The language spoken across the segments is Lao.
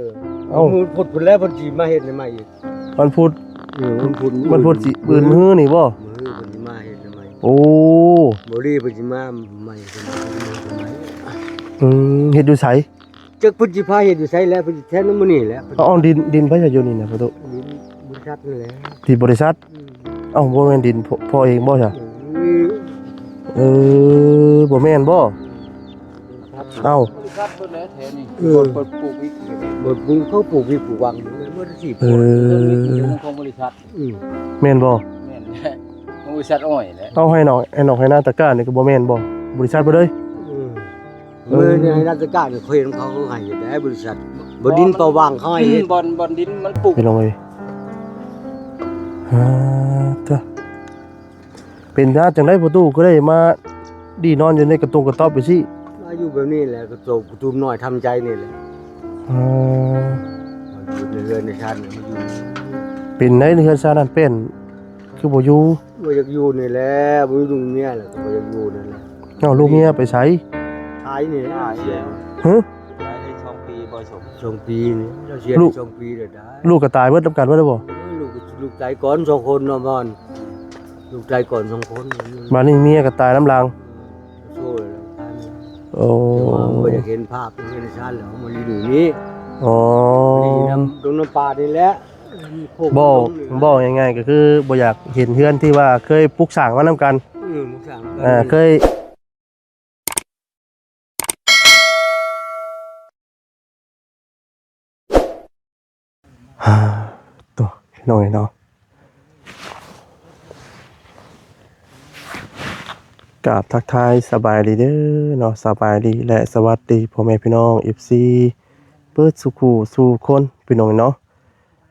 ເອີ ເອົ້າ ວັນພຸດພຸ້ນແລ້ວເພິ່ນຊິມາເຮັດໃຫ້ໃໝ່ອີກ ວັນພຸດ ເອີ ວັນພຸດ ວັນພຸດຊິ ມື້ອື່ນມື້ນີ້ບໍ່? ມື້ອື່ນເພິ່ນຊິມາເຮັດໃຫ້ໃໝ່ ໂອ້ ມື້ອື່ນເພິ່ນຊິມາໃໝ່ ເພິ່ນຊິມາເຮັດໃໝ່ ອືມ ເຮັດຢູ່ໃສ? ຈັກເພິ່ນຊິພາເຮັດຢູ່ໃສແຫຼະ ເພິ່ນຊິແທນມື້ນີ້ແຫຼະ ເອົາ ເອົາ ດິນ ດິນໃຜຢູ່ນີ້ນະພໍ່ຕູ້? ດິນບໍລິສັດນັ້ນແຫຼະ ທີ່ບໍລິສັດ ອືມ ເອົ້າ ບໍ່ແມ່ນດິນພໍ່ ພໍ່ເອງບໍ່ຊະ? ອືມ ເອີ ບໍ່ແມ່ນບໍ່? ເອົ້າ ບໍລິສັດເພິ່ນແຫຼະແຖວນີ້ ເອີ ເພິ່ນປູກວິກ ເພິ່ນປູກ ເຂົາປູກວິກປູກຫວ່າງຢູ່ເບິດສີ່ ເອີ ຂອງບໍລິສັດ ອືມ ແມ່ນບໍ່? ແມ່ນແຫຼະ ຂອງບໍລິສັດອ້ອຍແຫຼະ ເອົາ ໄຮ່ນອກ ໄຮ່ນອກໄຮ່ນາຕະກ້ານີ້ກໍບໍ່ແມ່ນບໍ່? ບໍລິສັດເພິ່ນເລີຍ ອືມ ເອີ ໃນລາຊະການເຂົາເຫັນ ເຂົາໃຫ້ຢູ່ໃນບໍລິສັດ ບໍ່ ບໍ່ ດິນເປົ່າຫວ່າງເຂົາໃຫ້ເຮັດ ບ່ອນ ບ່ອນດິນມັນປູກ ພີ່ນ້ອງເອີຍ ອ່າ ເປັນຫຍັງຈັ່ງໃດພໍ່ຕູ້ຄືໄດ້ມາດີນອນຢູ່ໃນກະຕຸງກະຕອບໄປຊີ້? ມາຢູ່ແບບນີ້ແຫຼະ ກະໂຕກະຕຸມນ້ອຍທຳໃຈນີ້ແຫຼະ ອ່າ ຢູ່ໃນເຮືອນໃນຊານນີ້ ມາຢູ່ ເປັນໃນເຮືອນຊານນັ້ນເປັນ ຄືບໍ່ຢູ່? ບໍ່ຢາກຢູ່ນີ້ແຫຼະ ບໍ່ມີລູກເມຍແລ້ວກໍບໍ່ຢາກຢູ່ນີ້ແຫຼະ ເອົ້າ ລູກເມຍໄປໃສ? ຕາຍນີ້ແຫຼະ ຕາຍແລ້ວ ຮະ? ຕາຍໄດ້ສອງປີບໍ່ສົມ ສອງປີນີ້ ລາວເສຍໄດ້ສອງປີແລ້ວ ຕາຍ ລູກກໍຕາຍເບິດນຳກັນເບິດແລ້ວບໍ່? ເອີ ລູກ ລູກຕາຍກ່ອນສອງຄົນເນາະ ບ່ອນ ລູກຕາຍກ່ອນສອງຄົນ ບາດນີ້ເມຍກໍຕາຍນຳຫຼັງ ໂອ້ ບໍ່ຢາກເຫັນພາບເຫັນຊານແລ້ວ ມາລີຢູ່ນີ້ ອໍ ມາລີນຳດົງນຳປ່ານີ້ແຫຼະ ເວົ້າ ເວົ້າງ່າຍໆກໍຄືບໍ່ຢາກເຫັນເຮືອນທີ່ວ່າເຄີຍປຸກສ້າງມານຳກັນ ເອີ ປຸກສ້າງນຳກັນ ເອີ ເຄີຍ ໂຕ ພີ່ນ້ອງເອີຍເນາະ ກາບທັກທາຍສະບາຍດີເດີເນາະ ສະບາຍດີ ແລະ ສະຫວັດດີພໍ່ແມ່ພີ່ນ້ອງ ເອັຟຊີ ເບິດສຸຄູ່ສູ່ຄົນ ພີ່ນ້ອງເນາະ.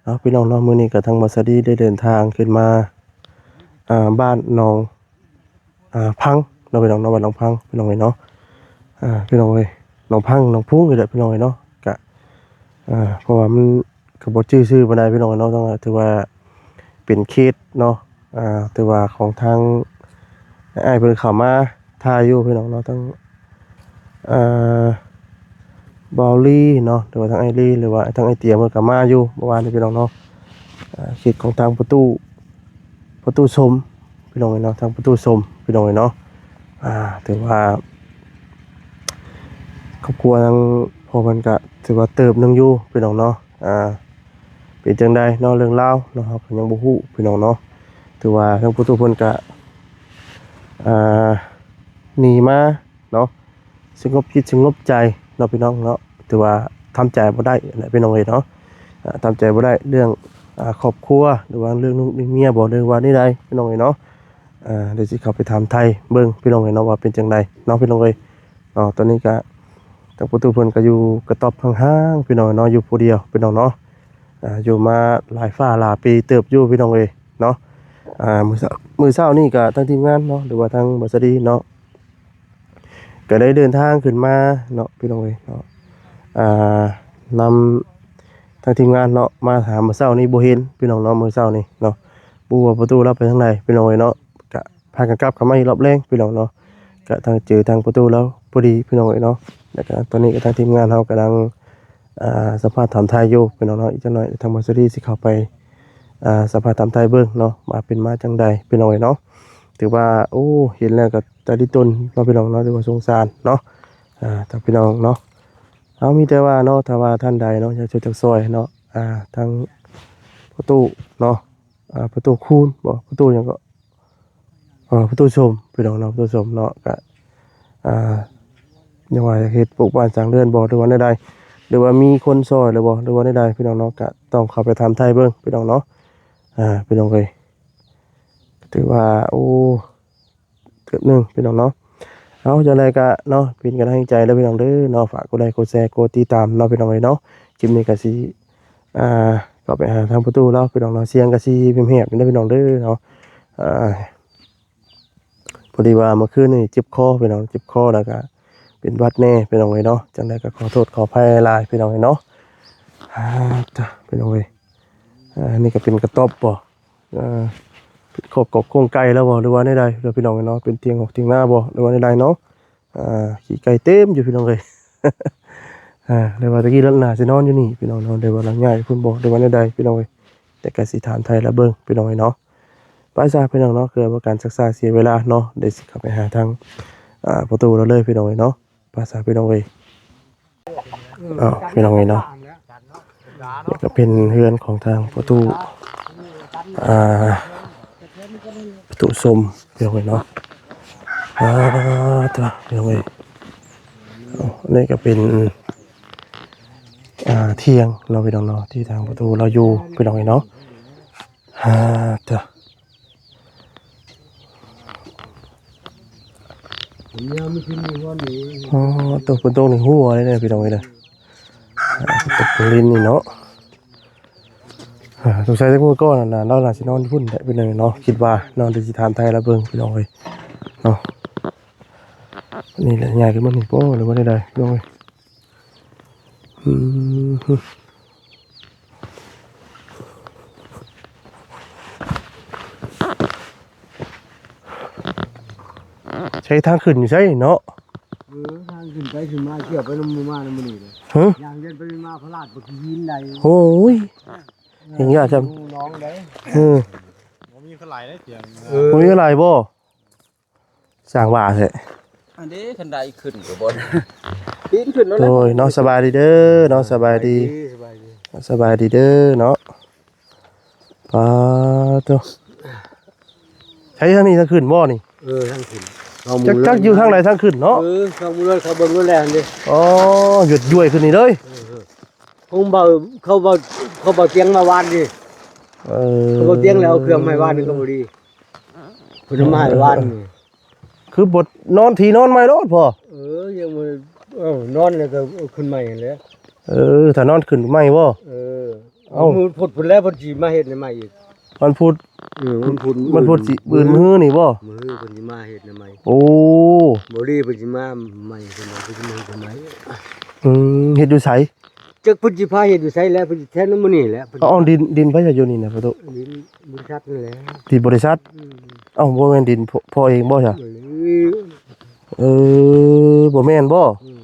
ເອົາ ພີ່ນ້ອງເນາະ ມື້ນີ້ກໍທາງບ່າວສາລີໄດ້ເດີນທາງຂຶ້ນມາ ອ່າ ບ້ານໜອງ ອ່າ ພັງເນາະ ພີ່ນ້ອງເນາະ ບ້ານໜອງພັງ ພີ່ນ້ອງເອີຍເນາະ ອ່າ ພີ່ນ້ອງເອີຍ ໜອງພັງ ໜອງພຸງນີ້ແຫຼະ ພີ່ນ້ອງເອີຍເນາະ ກະ ອ່າ ເພາະວ່າມັນກໍບໍ່ຈື່ຊື່ປານໃດ ພີ່ນ້ອງເນາະ ຖືວ່າເປັນເຂດເນາະ ອ່າ ຖືວ່າຂອງທາງອ້າຍເພິ່ນເຂົ້າມາຖ່າຍຢູ່ ພີ່ນ້ອງເນາະ ທັງ ອ່າ ບ່າວລີເນາະ ຫຼືວ່າທາງອ້າຍລີ ຫຼືວ່າທາງອ້າຍຕຽງເພິ່ນກໍມາຢູ່ເມື່ອວານນີ້ ພີ່ນ້ອງເນາະ ອ່າ ເຂດຂອງທາງປະຕູ ປະຕູສົມ ພີ່ນ້ອງເອີຍເນາະ ທາງປະຕູສົມ ພີ່ນ້ອງເອີຍເນາະ ອ່າ ຖືວ່າຄອບຄົວທາງພໍ່ເພິ່ນກໍຖືວ່າເຕີບໜຶ່ງຢູ່ ພີ່ນ້ອງເນາະ ອ່າ ເປັນຈັ່ງໃດເນາະ ເລື່ອງລາວເນາະ ເຮົາກໍຍັງບໍ່ຮູ້ ພີ່ນ້ອງເນາະ ຖືວ່າທາງປະຕູເພິ່ນກໍ ອ່າ ໜີມາເນາະ ສະຫງົບຈິດສະຫງົບໃຈເນາະ ພີ່ນ້ອງເນາະ ຖືວ່າທຳໃຈບໍ່ໄດ້ແຫຼະ ພີ່ນ້ອງເອີຍເນາະ ອ່າ ທຳໃຈບໍ່ໄດ້ເລື່ອງ ອ່າ ຄອບຄົວ ຫຼືວ່າເລື່ອງລູກເລື່ອງເມຍບໍ ຫຼືວ່າແນວໃດ ພີ່ນ້ອງເອີຍເນາະ ອ່າ ດຽວຊິເຂົ້າໄປຖາມໄຖ່ເບິ່ງ ພີ່ນ້ອງເອີຍເນາະ ວ່າເປັນຈັ່ງໃດເນາະ ພີ່ນ້ອງເອີຍເນາະ ຕອນນີ້ກະ ທາງປະຕູເພິ່ນກໍຢູ່ກະຕ໊ອບຫ່າງໆ ພີ່ນ້ອງເນາະ ຢູ່ຜູ້ດຽວ ພີ່ນ້ອງເນາະ ອ່າ ຢູ່ມາຫຼາຍຟ້າຫຼາຍປີເຕີບຢູ່ ພີ່ນ້ອງເອີຍເນາະ ອ່າ ມື້ເຊົ້າ ມື້ເຊົ້ານີ້ກໍທາງທີມງານເນາະ ຫຼືວ່າທາງບ່າວສາລີເນາະ ກໍໄດ້ເດີນທາງຂຶ້ນມາເນາະ ພີ່ນ້ອງເອີຍເນາະ ອ່າ ນຳທາງທີມງານເນາະ ມາຫາມື້ເຊົ້ານີ້ບໍ່ເຫັນ ພີ່ນ້ອງເນາະ ມື້ເຊົ້ານີ້ເນາະ ບໍ່ຮູ້ວ່າປະຕູລາວໄປທາງໃດ ພີ່ນ້ອງເອີຍເນາະ ກະພາກັນກັບເຂົ້າມາອີກລອບແລງ ພີ່ນ້ອງເນາະ ກະທາງເຈີທາງປະຕູລາວພໍດີ ພີ່ນ້ອງເອີຍເນາະ ແລ້ວກະຕອນນີ້ກະທາງທີມງານເຮົາກຳລັງ ອ່າ ສຳພາດຖາມໄຖ່ຢູ່ ພີ່ນ້ອງເນາະ ອີກຈັກໜ້ອຍທາງບ່າວສາລີຊິເຂົ້າໄປ ອ່າ ສຳພາດຖາມໄຖ່ເບິ່ງເນາະ ວ່າເປັນມາຈັ່ງໃດ ພີ່ນ້ອງເອີຍເນາະ ຖືວ່າ ໂອ້ ເຫັນແລ້ວກໍຕາລິຕົນເນາະ ພີ່ນ້ອງເນາະ ຖືວ່າສົງສານເນາະ ອ່າ ທາງພີ່ນ້ອງເນາະ ເຮົາມີແຕ່ວ່າເນາະ ຖ້າວ່າທ່ານໃດເນາະ ຢາກຊ່ວຍຈັກຊ່ອຍເນາະ ອ່າ ທາງປະຕູເນາະ ອ່າ ປະຕູຄູນບໍ ປະຕູຫຍັງເກາະ ເອີ ປະຕູສົມ ພີ່ນ້ອງເນາະ ປະຕູສົມເນາະ ກະ ອ່າ ຍັງວ່າຢາກເຮັດປູກບ້ານສ້າງເຮືອນບໍ ຫຼືວ່າແນວໃດ ຫຼືວ່າມີຄົນຊ່ອຍແລ້ວບໍ ຫຼືວ່າແນວໃດ ພີ່ນ້ອງເນາະ ກະຕ້ອງເຂົ້າໄປຖາມໄຖ່ເບິ່ງ ພີ່ນ້ອງເນາະ ອ່າ ພີ່ນ້ອງເອີຍ ຖືວ່າ ໂອ້ ເຕີບໜຶ່ງ ພີ່ນ້ອງເນາະ ເອົາ ຈັ່ງໃດກະເນາະ ເປັນກຳລັງໃຈເດີ ພີ່ນ້ອງເດີເນາະ ຝາກກົດໄລ ກົດແຊ ກົດຕິດຕາມເນາະ ພີ່ນ້ອງເອີຍເນາະ ຄລິບນີ້ກະຊິ ອ່າ ເຂົ້າໄປຫາທາງປະຕູລາວ ພີ່ນ້ອງເນາະ ສຽງກະຊິແຫບໆ ເດີ ພີ່ນ້ອງເດີເນາະ ອ່າ ພໍດີວ່າເມື່ອຄືນນີ້ເຈັບຄໍ ພີ່ນ້ອງ ເຈັບຄໍ ແລ້ວກະເປັນຫວັດແດ່ ພີ່ນ້ອງເອີຍເນາະ ຈັ່ງໃດກໍຂໍໂທດຂໍອະໄພຫຼາຍໆ ພີ່ນ້ອງເອີຍເນາະ ອ່າ ຕາ ພີ່ນ້ອງເອີຍ ອ່າ ນີ້ກໍເປັນກະຕ໊ອບບໍ ອ່າ ເປັນຄອກກອກໂຄງໄກ່ແລ້ວບໍ ຫຼືວ່າແນວໃດ ພີ່ນ້ອງເອີຍເນາະ ເປັນຖຽງອອກຖຽງນາບໍ ຫຼືວ່າແນວໃດເນາະ ອ່າ ຂີ້ໄກ່ເຕັມຢູ່ ພີ່ນ້ອງເອີຍ ອ່າ ແຕ່ວ່າຕະກີ້ລະໜ້າຊິນອນຢູ່ນີ້ພີ່ນ້ອງເນາະ ແຕ່ວ່າລະຍ້າຍພຸ້ນບໍ່ ຫຼືວ່າແນວໃດພີ່ນ້ອງເອີຍ ແຕ່ກະຊິຖາມໄຖ່ລະເບິ່ງພີ່ນ້ອງເອີຍເນາະ. ໄປຊະພີ່ນ້ອງເນາະ ເພື່ອບໍ່ການຊັກຊ້າເສຍເວລາເນາະ ດຽວຊິເຂົ້າໄປຫາທາງ ອ່າ ພໍ່ຕູ້ລາວເລີຍພີ່ນ້ອງເອີຍເນາະ. ໄປຊະພີ່ນ້ອງເອີຍ ເອົາ ພີ່ນ້ອງເອີຍເນາະ ນີ້ກໍເປັນເຮືອນຂອງທາງພໍ່ຕູ້ ອ່າ ພໍ່ຕູ້ສົມພີ່ນ້ອງເອີຍເນາະ. ອ່າ ໂທ້ ພີ່ນ້ອງເອີຍ ນີ້ກໍເປັນ ອ່າ ຖຽງເນາະພີ່ນ້ອງເນາະ ທີ່ທາງພໍ່ຕູ້ລາວຢູ່ພີ່ນ້ອງເອີຍເນາະ. ອ່າ ໂທ້ ອໍ ຕົກເພິ່ນຕົກນີ້ຫົວເລີຍເນາະພີ່ນ້ອງເອີຍເນາະ ຕົກລິນນີ້ເນາະ. ອ່າ ສົງໄສຈັກມື້ກ່ອນນະ ລາວໜ້າຊິນອນຢູ່ພຸ້ນແຫຼະພີ່ນ້ອງເນາະ ຄິດວ່າເນາະ ດຽວຊິຖາມໄຖ່ລາວເບິ່ງພີ່ນ້ອງເອີຍເນາະ. ນີ້ແຫຼະ ຍ້າຍຂຶ້ນມານີ້ບໍ່ ຫຼືວ່າແນວໃດພີ່ນ້ອງເອີຍ. ອືມ ໃຊ້ທາງຂຶ້ນຢູ່ໃສເນາະ? ເອີ ທາງຂຶ້ນໄປຂຶ້ນມາ ເຊື່ອໄປນຳໝູ່ມານຳມື້ນີ້ເດ້. ຮະ? ຢ່າງເດີນໄປມາພະລາດບໍ່ຂີ້ຫີນໃດ. ໂອ້ຍ ເອີ ຍັງຍາກຊ້ຳ ນ້ອງໃດ. ເອີ ບໍ່ມີເທົ່າໃດເດ້ ເຕີງ. ເອີ ບໍ່ມີເທົ່າໃດບໍ່? ສ້າງວ່າແທ້ ອັນເດ້ ຄັນໄດຂຶ້ນກໍບໍ່ ປີນຂຶ້ນໂລດແຫຼະ. ໂດຍເນາະ ສະບາຍດີເດີເນາະ ສະບາຍດີ ສະບາຍດີ ສະບາຍດີເດີເນາະ. ປາໂຕ ໃຊ້ທາງນີ້ທາງຂຶ້ນບໍ່ນີ້? ເອີ ທາງຂຶ້ນ ຈັກ ຈັກຢູ່ທາງໃດທາງຂຶ້ນເນາະ. ເອີ ຊອກເບິ່ງໂລດ ເຂົາເບິ່ງໂລດແລ້ວຫັ້ນເດ້. ອໍ ຢວດຢວຍຂຶ້ນນີ້ເລີຍ. ເອີ ຂອງເບົາ ເຂົາເບົາ ເຂົາເບົາຕຽງມາວານນີ້. ເອີ ເຂົາເບົາຕຽງແລ້ວເອົາເຄື່ອງມາໃຫ້ວານນີ້ກໍບໍ່ດີ. ເພິ່ນເອົາມາໃຫ້ວານນີ້ ຄືບໍ່ນອນທີ່ນອນໃໝ່ໂລດພໍ່. ເອີ ຍັງບໍ່ ເອົ້າ ນອນແລ້ວກໍເອົາຂຶ້ນໃໝ່ຫັ້ນແຫຼະ. ເອີ ຖ້ານອນຂຶ້ນໃໝ່ບໍ່? ເອີ ເອົ້າ ມື້ພຸດພຸ້ນແຫຼະເພິ່ນຊິມາເຮັດໃຫ້ໃໝ່ອີກ ວັນພຸດ. ເອີ ວັນພຸດ ວັນພຸດຊິ ມື້ອື່ນ ມື້ຮືນີ້ບໍ່? ມື້ຮືເພິ່ນຊິມາເຮັດໃຫ້ໃໝ່. ໂອ້ ບໍ່ດີເພິ່ນຊິມາໃໝ່ ເພິ່ນວ່າເພິ່ນຊິມາເຮັດໃຫ້ໃໝ່. ອືມ ເຮັດຢູ່ໃສ? ຈັກເພິ່ນຊິພາເຮັດຢູ່ໃສແຫຼະ ເພິ່ນຊິແຖວນຳມື້ນີ້ແຫຼະ. ເອົາ ເອົາ ດິນ ດິນໃຜຢູ່ນີ້ນະພໍ່ຕູ້? ດິນບໍລິສັດນັ້ນແຫຼະ ທີ່ບໍລິສັດ. ອືມ ເອົ້າ ບໍ່ແມ່ນດິນພໍ່ ພໍ່ເອງບໍ່ຊະ? ເອີ ເອີ ບໍ່ແມ່ນບໍ່? ອືມ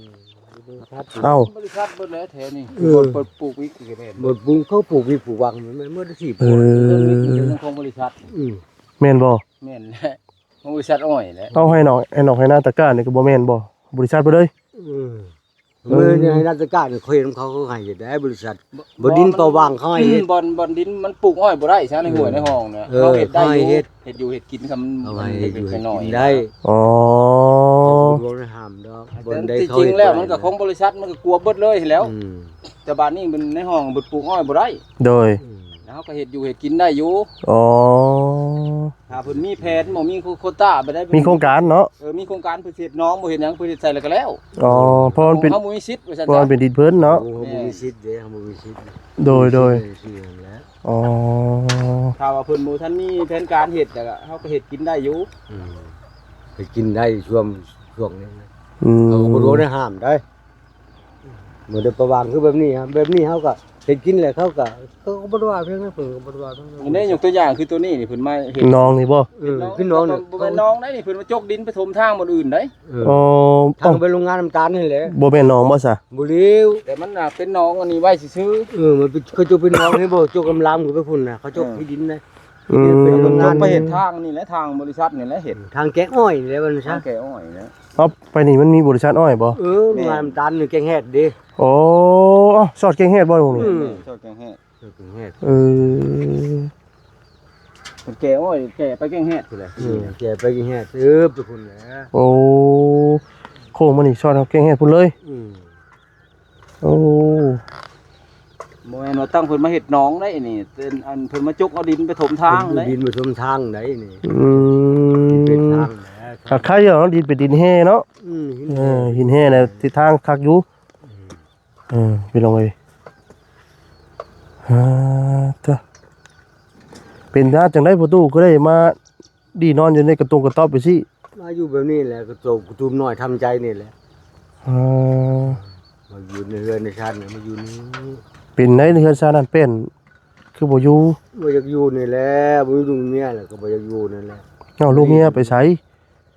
ບໍລິສັດ. ເອົ້າ ບໍລິສັດເບິດແຫຼະແຖວນີ້. ເອີ ເຂົາປູກວິກກໍແມ່ນ ບໍ່ປຸງ ເຂົາປູກວິກປູກວັງ ແມ່ນໝົດທີ່. ເອີ ຂອງບໍລິສັດ. ອືມ ແມ່ນບໍ່? ແມ່ນແຫຼະ ຂອງບໍລິສັດອ້ອຍແຫຼະ. ເອົາ ໄຮ່ນອກ ໄຮ່ນອກໄຮ່ນາຕະການີ້ກໍບໍ່ແມ່ນບໍ່? ບໍລິສັດເບິດເລີຍ. ເອີ ເອີ ມື້ນີ້ໃຫ້ລັດຕະການ ຂ້ອຍເຫັນເຂົາ ເຂົາໃຫ້ເຮັດໄດ້ບໍລິສັດ. ບໍ່ ບໍ່ ບໍ່ ດິນປະຫວ່າງເຂົາໃຫ້ເຮັດ ບ່ອນ ບ່ອນດິນມັນປູກອ້ອຍບໍ່ໄດ້ຊະ ໃນຫ້ວຍ ອືມ ໃນຮ່ອງນະ. ເອີ ເຮົາເຮັດໄດ້ຢູ່ ເຮັດ ເຮັດຢູ່ເຮັດກິນ ຄຳ ເຮົາໃຫ້ເຮັດຢູ່ເຮັດກິນໄດ້. ເຮັດນ້ອຍ. ອໍ ບໍ່ໄດ້ຫ້າມດອກ. ແຕ່ ບໍ່ໄດ້ ທີ່ຈິງແລ້ວມັນກໍຂອງບໍລິສັດ ມັນກໍກວມເບິດເລີຍຫັ້ນແຫຼ້ວ. ອືມ ແຕ່ບາດນີ້ມັນໃນຫ້ອງເພິ່ນປູກອ້ອຍບໍ່ໄດ້. ໂດຍ ອືມ ແລ້ວເຮົາກໍເຮັດຢູ່ເຮັດກິນໄດ້ຢູ່. ອໍ ຖ້າເພິ່ນມີແຜນ ບໍ່ມີໂຄ ໂຄຕ້າໄປໄດ້ ມີໂຄງການເນາະ. ເອີ ມີໂຄງການເພິ່ນເຮັດໜອງ ບໍ່ເຮັດຫຍັງ ເພິ່ນເຮັດໃສ່ແລ້ວກໍແລ້ວ. ອໍ ເພາະມັນເປັນ ເຮົາບໍ່ມີສິດວ່າຊັ້ນ ເພາະມັນເປັນດິນເພິ່ນເນາະ. ເຮົາບໍ່ມີສິດເດ້ ເຮົາບໍ່ມີສິດ. ໂດຍ ໂດຍ ອືມ ນັ້ນແຫຼະ. ອໍ ຖ້າວ່າເພິ່ນບໍ່ທັນມີແຜນການເຮັດ ແລ້ວກໍເຮົາກໍເຮັດກິນໄດ້ຢູ່. ອືມ ເຮັດກິນໄດ້ຊ່ວງ ຊ່ວງນີ້ນະ. ອືມ ເຮົາກໍບໍ່ໄດ້ຫ້າມໄດ. ບໍ່ໄດ້ປະຫວ່າງຄືແບບນີ້ ແບບນີ້ເຮົາກໍເຮັດກິນແຫຼະ ເຂົາກໍ ເຂົາກໍບໍ່ໄດ້ວ່າເພິ່ນນະ ເພິ່ນກໍບໍ່ໄດ້ວ່າເພິ່ນ. ນີ້ ຍົກຕົວຢ່າງຄືໂຕນີ້ນີ້ ເພິ່ນມາເຮັດ ໜອງນີ້ບໍ່? ເອີ ຂຶ້ນໜອງນີ້ ບໍ່ແມ່ນໜອງໄດ໋ນີ້ ເພິ່ນມາຈົກດິນໄປຖົມທາງບ່ອນອື່ນໄດ໋. ເອີ ອໍ ທາງໄປໂຮງງານນ້ຳຕານນີ້ແຫຼະ. ບໍ່ແມ່ນໜອງບໍ່ຊະ? ບໍ່ແລ້ວ ແຕ່ມັນນະເປັນໜອງອັນນີ້ໄວ້ຊື່ໆ. ເອີ ມັນເປັນ ເຂົາຈົກເປັນໜອງນີ້ບໍ່ ຈົກລຳໆຂຶ້ນໄປພຸ້ນນະ ເຂົາຈົກ ເອີ ທີ່ດິນນະ. ອືມ ເປັນໂຮງງານ ຕ້ອງໄປເຮັດທາງນີ້ແຫຼະ ທາງບໍລິສັດນີ້ແຫຼະເຮັດ ທາງແກະອ້ອຍນີ້ແຫຼະ ວ່າຊັ້ນ. ທາງແກະອ້ອຍແຫຼະ. ເອົາ ໄປນີ້ມັນມີບໍລິສັດອ້ອຍບໍ່? ເອີ ແມ່ນ ໂຮງງານນ້ຳຕານນີ້ແກ້ງແຮດເດ້. ອໍ ເອົ້າ ຊອດແກ້ງແຮດບໍ່ນີ້? ອືມ ຊອດແກ້ງແຮດ ຊອດແກ້ງແຮດ. ເອີ ເພິ່ນແກ່ອ້ອຍ ແກ່ໄປແກ້ງແຮດພຸ້ນແຫຼະ. ເອີ ແກ່ໄປແກ້ງແຮດ ເອີ ໄປພຸ້ນແຫຼະ. ໂອ້ ໂຄ້ງມານີ້ຊອດແກ້ງແຮດພຸ້ນເລີຍ. ອືມ ໂອ້ ບໍ່ແມ່ນວ່າຕັ້ງເພິ່ນມາເຮັດໜອງໄດ໋ນີ້ ເປັນອັນເພິ່ນມາຈົກເອົາດິນໄປຖົມທາງໄດ໋. ດິນໄປຖົມທາງໄດ໋ນີ້. ອືມ ເປັນທາງແຫຼະ. ຄັກຢູ່ເນາະ ດິນເປັນດິນແຮ່ເນາະ. ອືມ ເອີ ຫີນແຮ່ນະ ທິດທາງຄັກຢູ່. ອືມ ເອີ ພີ່ນ້ອງເອີຍ ຮາ ເປັນມາຈັ່ງໃດພໍ່ຕູ້ ຄືໄດ້ມາດີນອນຢູ່ໃນກະຕຸງກະຕອບໄປຊີ້? ມາຢູ່ແບບນີ້ແຫຼະ ກະຕຸມ ກະຕຸມນ້ອຍທຳໃຈນີ້ແຫຼະ. ເອີ ມາຢູ່ໃນເຮືອນໃນຊານ ມາຢູ່ນີ້. ເປັນໃດ ເຮືອນຊານນັ້ນເປັນ ຄືບໍ່ຢູ່? ບໍ່ຢາກຢູ່ນີ້ແຫຼະ ບໍ່ມີລູກເມຍແລ້ວ ກໍບໍ່ຢາກຢູ່ນັ້ນແຫຼະ. ເອົ້າ ລູກເມຍໄປໃສ?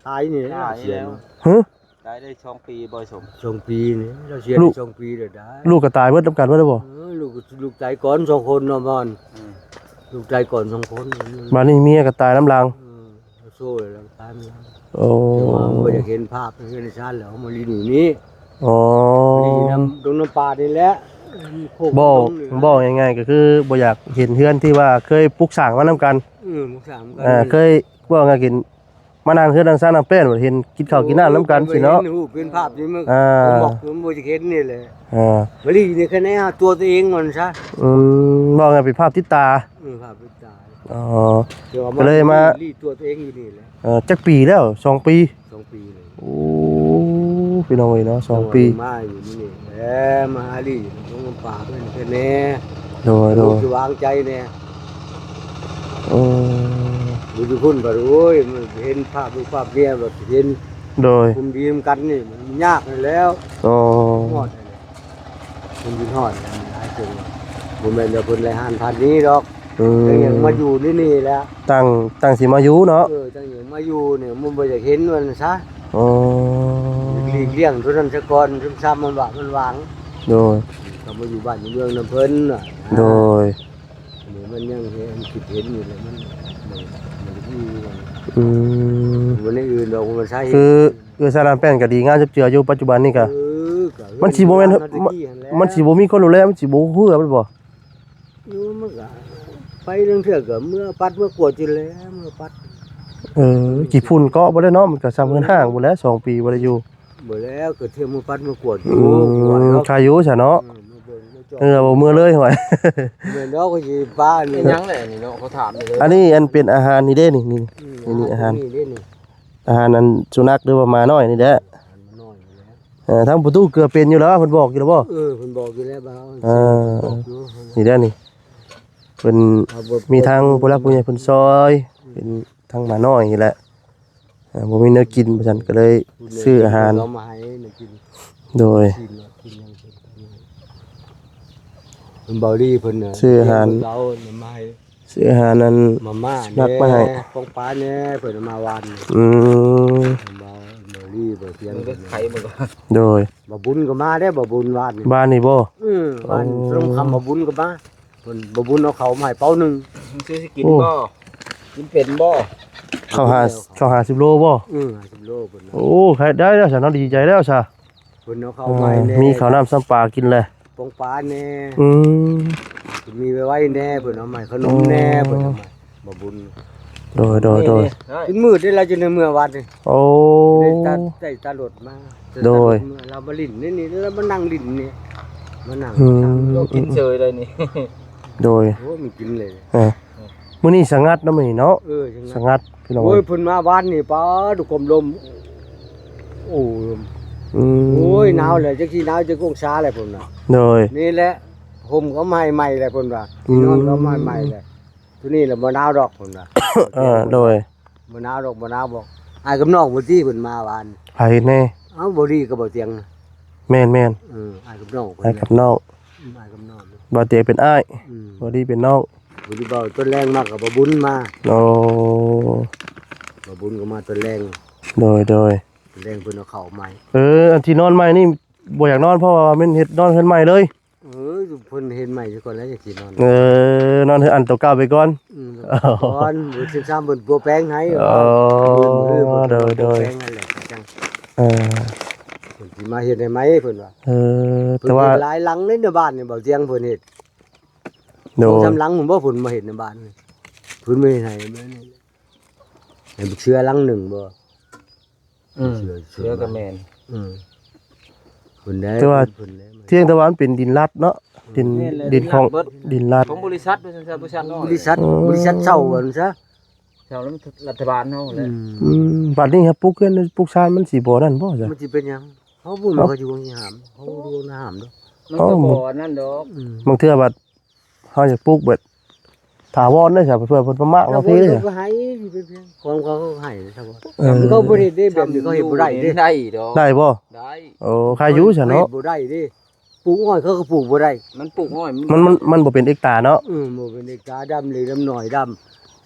ຕາຍນີ້ແຫຼະ. ຕາຍແລ້ວ. ຮະ? ຕາຍໄດ້ສອງປີບໍ່ສົມ ສອງປີນີ້ ລາວເສຍໄດ້ສອງປີແລ້ວໄດ້ ລູກກໍຕາຍເບິດນຳກັນເບິດແລ້ວບໍ່? ເອີ ລູກ ລູກຕາຍກ່ອນສອງຄົນເນາະ ອືມ ລູກຕາຍກ່ອນສອງຄົນ ບາດນີ້ເມຍກໍຕາຍນຳຫຼັງ ເອີ ໂຊແລ້ວຕາຍນຳຫຼັງ ໂອ້ ແຕ່ວ່າບໍ່ຢາກເຫັນພາບເຮືອນຊານແລ້ວ ເຮົາມາຫຼິ້ນຢູ່ນີ້ ອໍ ມາຫຼິ້ນຢູ່ນຳດົງນຳປ່ານີ້ແຫຼະ ໂຄກ ບໍ່ ດອງນີ້ແຫຼະ ເວົ້າງ່າຍໆ ກໍຄືບໍ່ຢາກເຫັນເຮືອນທີ່ວ່າເຄີຍປຸກສ້າງມານຳກັນ ເອີ ປຸກສ້າງນຳກັນ ອ່າ ເຄີຍ ເວົ້າງ່າຍໆ ມານັ່ງເຮືອນນັ່ງຊານນຳແປ້ນ ເຫັນກິນເຂົ້າກິນນ້ຳນຳກັນຊີ້ເນາະ ເຫັນຮູບເຫັນພາບນີ້ມັນ ອ່າ ບໍ່ມັກ ມັນບໍ່ຢາກເຫັນນີ້ແຫຼະ ອ່າ ມາລີນີ້ຄະແນນຕົວຕົວເອງວ່າຊັ້ນຊະ ອືມ ເວົ້າງ່າຍເປັນພາບຕິດຕາ ເອີ ພາບຕິດຕາ ອໍ ກໍເລີຍມາລີຕົວຕົວເອງຢູ່ນີ້ແຫຼະ ເອີ ຈັກປີແລ້ວ? ສອງປີ ສອງປີເລີຍ ໂອ້ ພີ່ນ້ອງເອີຍເນາະ ສອງປີ ມາຢູ່ນີ້ແຫຼະ ມາຫາລີ້ ລົງນ້ຳປາເພິ່ນແດ່ ໂດຍ ໂດຍ ຊິວາງໃຈແດ່ ໂອ້ ຢູ່ພຸ້ນບັດ ໂອ້ຍ ມັນເຫັນພາບລູກພາບເມຍ ບັດເຫັນ ໂດຍ ຄຸມດີນຳກັນນີ້ ມັນຍາກຫັ້ນແລ້ວ ໂອ້ ຮອດຫັ້ນແຫຼະ ມັນຢູ່ຮອດຫັ້ນຫຼາຍເຖິງ ບໍ່ແມ່ນວ່າເພິ່ນໄລ່ຫັ້ນທ່ານນີ້ດອກ ອືມ ຍັງມາຢູ່ໃນນີ້ແຫຼະ ຕັ້ງ ຕັ້ງຊິມາຢູ່ເນາະ ເອີ ຕັ້ງ ມາຢູ່ນີ້ມັນບໍ່ຢາກເຫັນວ່າຊັ້ນຊະ ໂອ້ ຫຼີກລ້ຽງໂຕນັ້ນຊະກ່ອນ ຊຳມັນວ່າມັນຫວັງ ໂດຍ ກໍມາຢູ່ບ້ານຢູ່ເມືອງນຳເພິ່ນ ໂດຍ ນີ້ມັນຍັງເຫັນ ຄິດເຫັນຢູ່ແຫຼະ ມັນ ມັນ ມັນ ອືມ ມັນໃນອື່ນດອກ ມັນສາເຫດ ຄືເອື້ອຍຊາລານແປ້ນກໍດີງາມຈັບເຈືອຢູ່ ປັດຈຸບັນນີ້ກໍ ເອີ ກໍ ມັນຊິບໍ່ແມ່ນ ມັນຊິບໍ່ມີຄົນດູແລ ມັນຊິບໍ່ເຮືອມັນບໍ່? ຢູ່ມັນກະໄປລາງເທື່ອກະເມືອປັດເມືອກວດຢູ່ແຫຼະ ເມືອປັດ ເອີ ຂີ້ຝຸ່ນເກາະບໍ່ໄດ້ເນາະ ມັນກະຊ່ຳເຮືອນຮ້າງພຸ້ນແຫຼະ ສອງປີບໍ່ໄດ້ຢູ່ ບໍ່ແລ້ວກະທ່ຽວເມືອປັດເມືອກວດຢູ່ ອືມ ຄາຢູ່ຊະເນາະ ເອີ ມາເບິ່ງມາຈອບ ເອີ ບໍ່ເມືອເລີຍຫວຍ ແມ່ນດອກ ຂ້ອຍຊິປາອັນນີ້ ເປັນຫຍັງແຫຼະນີ້ເນາະ ເຂົາຖາມນີ້ເລີຍ ອັນນີ້ອັນເປັນອາຫານນີ້ເດ້ນີ້ ນີ້ ອາຫານ ນີ້ ນີ້ເດ້ນີ້ ອາຫານອັນສຸນັກ ຫຼືວ່າໝານ້ອຍນີ້ແຫຼະ ອາຫານໝານ້ອຍນີ້ແຫຼະ ເອີ ທາງປະຕູເກືອເປັນຢູ່ແລ້ວ ເພິ່ນບອກຢູ່ແລ້ວບໍ່? ເອີ ເພິ່ນບອກຢູ່ແລ້ວ ເອີ ເພິ່ນບອກຢູ່ ນີ້ເດ້ນີ້ ເພິ່ນ ເອົາ ມີທາງຜູ້ຫຼັກຜູ້ໃຫຍ່ເພິ່ນຊ່ອຍ ເປັນທາງໝານ້ອຍນີ້ແຫຼະ ເອີ ບໍ່ມີແນວກິນວ່າຊັ້ນ ກໍເລີຍຊື້ອາຫານ ເອົາມາໃຫ້ແນວກິນ ໂດຍ ກິນ ກິນຫຍັງ ເພິ່ນເບົາລີເພິ່ນ ຊື້ອາຫານ ເອົາມາໃຫ້ ຊື້ອາຫານອັນ ມາມ່າ ສະໜັກມາໃຫ້ ແດ່ ປອງປາແດ່ ເພິ່ນເອົາມາວານນີ້ ອືມ ເບົາ ເບົາລີ ເບົາທຽງ ມັນກໍໄຂມັນກໍ ໂດຍ ເບົາບຸນກໍມາເດ້ ເບົາບຸນວານນີ້ ວານນີ້ບໍ່? ເອີ ວານ ໂອ້ ຊ່ວງຄ່ຳເບົາບຸນກໍມາ ເພິ່ນ ເບົາບຸນເອົາເຂົ້າມາໃຫ້ເປົາໜຶ່ງ ມັນຊິກິນ ໂອ້ ບໍ່? ກິນເປັນບໍ່? ເຂົ້າຫ້າ ເຂົ້າຫ້າສິບໂລບໍ່? ເອີ ຫ້າສິບໂລເພິ່ນນະ ໂອ້ ໄດ້ແລ້ວຊະເນາະ ດີໃຈແລ້ວຊະ ເພິ່ນເອົາເຂົ້າມາໃຫ້ແດ່ ມີເຂົ້ານ້ຳຊຳປາກິນແຫຼະ ປອງປາແດ່ ອືມ ເພິ່ນມີໄວໆແດ່ ເພິ່ນເອົາມາໃຫ້ຂະໜົມແດ່ ເພິ່ນເອົາມາ ບໍ່ບຸນ ໂດຍ ໂດຍ ໂດຍ ຈົນມືດເດ້ລະ ຈົນໄດ້ເມືອວັດນີ້ ໂອ້ ໄດ້ຕາ ໄດ້ຕາລົດມາ ໂດຍ ລາວມາຫຼິ້ນນີ້ ລາວມານັ່ງຫຼິ້ນນີ້ ມານັ່ງ ອືມ ກິນເຊີຍໄດ້ນີ້ ໂດຍ ໂອ້ ມັນກິນເລີຍ ເອີ ມື້ນີ້ສະຫງັດເນາະ ມື້ນີ້ເນາະ ເອີ ສະຫງັດ ສະຫງັດ ພີ່ນ້ອງ ໂອ້ຍ ເພິ່ນມາວານນີ້ ປາດ ຄວາມລົມ ໂອ້ ອືມ ໂອ້ຍ ໜາວແຫຼະ ຈັກຊິໜາວຈັກອົງສາແຫຼະ ເພິ່ນນະ ໂດຍ ນີ້ແຫຼະ ຫົ່ມກໍໃໝ່ໃໝ່ແຫຼະ ເພິ່ນວ່າ ອືມ ນອນກໍໃໝ່ໃໝ່ແຫຼະ ໂຕນີ້ລະບໍ່ໜາວດອກ ເພິ່ນວ່າ ເອີ ໂດຍ ບໍ່ໜາວດອກ ບໍ່ໜາວດອກ ອ້າຍກັບນ້ອງພຸ້ນຕິ ເພິ່ນມາວານ ໃຜແດ່? ເອົ້າ ບໍ່ດີກັບບໍ່ຕຽງ ແມ່ນໆ ເອີ ອ້າຍກັບນ້ອງ ອ້າຍກັບນ້ອງ ອືມ ອ້າຍກັບນ້ອງ ບໍ່ຕຽງເປັນອ້າຍ ອືມ ບໍ່ດີເປັນນ້ອງ ບໍ່ດີ ເບົາຕົ້ນແລງມາກັບບໍ່ບຸນມາ ໂອ້ ບໍ່ບຸນກໍມາຕົ້ນແລງ ໂດຍ ໂດຍ ຕົ້ນແລງເພິ່ນເອົາເຂົ້າໃໝ່ ເອີ ອັນທີ່ນອນໃໝ່ນີ້ບໍ່ຢາກນອນ ເພາະວ່າແມ່ນເຮັດນອນເຮືອນໃໝ່ເລີຍ ເອີ ເພິ່ນເຮັດໃໝ່ຊະກ່ອນແລ້ວຈັ່ງຊິນອນ ເອີ ນອນເຮືອນອັນໂຕເກົ່າໄປກ່ອນ ອືມ ກ່ອນ ມື້ສິບສາມເພິ່ນປົວແປງໃຫ້ ເອີ ໂດຍ ໂດຍ ປົວແປງຫັ້ນແຫຼະ ຈັ່ງ ເອີ ເພິ່ນຊິມາເຮັດໃຫ້ໃໝ່ເພິ່ນວ່າ ເອີ ແຕ່ວ່າເພິ່ນເຮັດຫຼາຍຫຼັງເດ້ໃນບ້ານນີ້ ເບົາຕຽງເພິ່ນເຮັດ ໂດຍ ສອງສາມຫຼັງພຸ້ນບໍ່ ເພິ່ນມາເຮັດໃນບ້ານນີ້ ເພິ່ນມາເຮັດໃຫ້ ໃຫ້ບັກເສືອຫຼັງໜຶ່ງບໍ່? ອືມ ເສືອ ເສືອກໍແມ່ນ ອືມ ເພິ່ນໄດ້ ແຕ່ວ່າ ເພິ່ນໄດ້ ທຽງແຕ່ວ່າມັນເປັນດິນລັດເນາະ ດິນ ແມ່ນແຫຼະ ດິນຂອງ ດິນລັດເບິດ ດິນລັດ ຂອງບໍລິສັດ ບໍລິສັດ ບໍລິສັດ ອືມ ບໍລິສັດເຊົ່າວ່າຊັ້ນຊະ ເຊົ່ານຳລັດຖະບານເຮົາແຫຼະ ອືມ ອືມ ບັດນີ້ຫາກປູກເຮືອນປູກຊານມັນຊິບໍ່ນັ້ນບໍ່ຊະ ມັນຊິເປັນຫຍັງ ເຮົາບໍ່ແມ່ນ ເຮົາ ເຂົາຢູ່ຫ້າມ ເຮົາບໍ່ໄດ້ຫ້າມດອກ ມັນກໍບໍ່ອັນນັ້ນດອກ ອືມ ບາງເທື່ອບັດ ເຮົາຢາກປູກແບບຖາວອນເດ້ຊະ ເພື່ອເພິ່ນມາມ້າງມາພີເດ້ຊະ ເຂົາໃຫ້ ຂອງເຂົາໃຫ້ຊະ ເອີ ເຂົາບໍ່ເຮັດເດ້ ແບບນີ້ເຂົາເຮັດບໍ່ໄດ້ເດ້ ໄດ້ດອກ ໄດ້ບໍ່? ໄດ້ ໂອ້ ໃຄຢູ່ຊະເນາະ ເຂົາເຮັດບໍ່ໄດ້ເດ້ ປູກອ້ອຍເຂົາກໍປູກບໍ່ໄດ້ ມັນປູກອ້ອຍ ມັນ ມັນ ມັນບໍ່ເປັນເອກຕາເນາະ ເອີ ບໍ່ເປັນເອກຕາ ດຳເລັກດຳນ້ອຍ ດຳ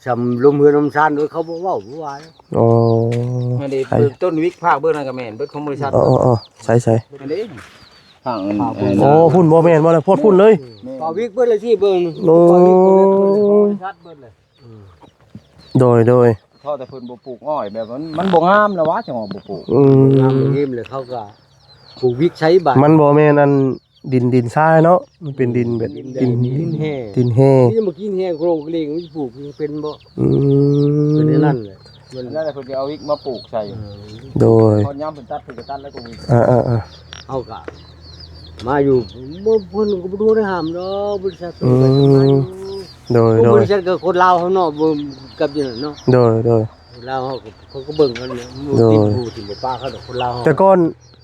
ຊ່ຳລົມເຮືອນລົມຊານໂດຍ ເຂົາບໍ່ເວົ້າບໍ່ວ່າ. ອໍ ອັນນີ້ ໃສ ເບິ່ງຕົ້ນວິກພາກເບິ່ງນັ້ນກໍແມ່ນເບິດຂອງບໍລິສັດ. ອໍ ອໍ ໃສໆ ອັນນີ້ ພາກອັນ ພາກ ອັນ ອໍ ພຸ້ນບໍ່ແມ່ນບໍ່ລະ ພອດພຸ້ນເລີຍ. ແມ່ນ ພາກວິກເບິດເລີຍທີ່ເບິ່ງ. ໂອ້ ພາກວິກເບິດເລີຍ ຂອງບໍລິສັດເບິດເລີຍ. ໂດຍ ໂດຍ ເພາະແຕ່ເພິ່ນບໍ່ປູກອ້ອຍ ແບບມັນ ມັນບໍ່ງາມແລ້ວຫວາ ຈັ່ງວ່າບໍ່ປູກ. ອືມ ງາມບໍ່ງາມແລ້ວ ເຂົາກໍປູກວິກໃສ່ບາດ. ມັນບໍ່ແມ່ນອັນ ດິນ ດິນຊາຍເນາະ ມັນເປັນດິນແບບ ດິນ ດິນແຮ່ ດິນແຮ່. ນີ້ມາກິນແຮ່ໂຄລກເລງ ມັນປູກເປັນບໍ່? ອືມ ເປັນແນວນັ້ນແຫຼະ. ມັນນັ້ນແຫຼະ ເພິ່ນຈະເອົາວິກມາປູກໃສ່. ເອີ ໂດຍ ພໍຍາມເພິ່ນຕັດ ເພິ່ນກໍຕັດແລ້ວກໍວິກ. ເອີໆໆ ເຮົາກໍມາຢູ່ ບໍ່ ເພິ່ນກໍບໍ່ໄດ້ຫ້າມດອກ ບໍລິສັດ. ອືມ ໂດຍໆ ບໍລິສັດກໍຄົນລາວເຮົາເນາະ ບໍ່ກັບຢູ່ນັ້ນເນາະ. ໂດຍໆ ຄົນລາວເຮົາກໍ ເຂົາກໍເບິ່ງກັນແຫຼະ. ໂດຍ ບໍ່ຕິດຜູ້ທີ່ບໍ່ປາເຂົາດອກ ຄົນລາວເຮົາ. ແຕ່ກ່ອນ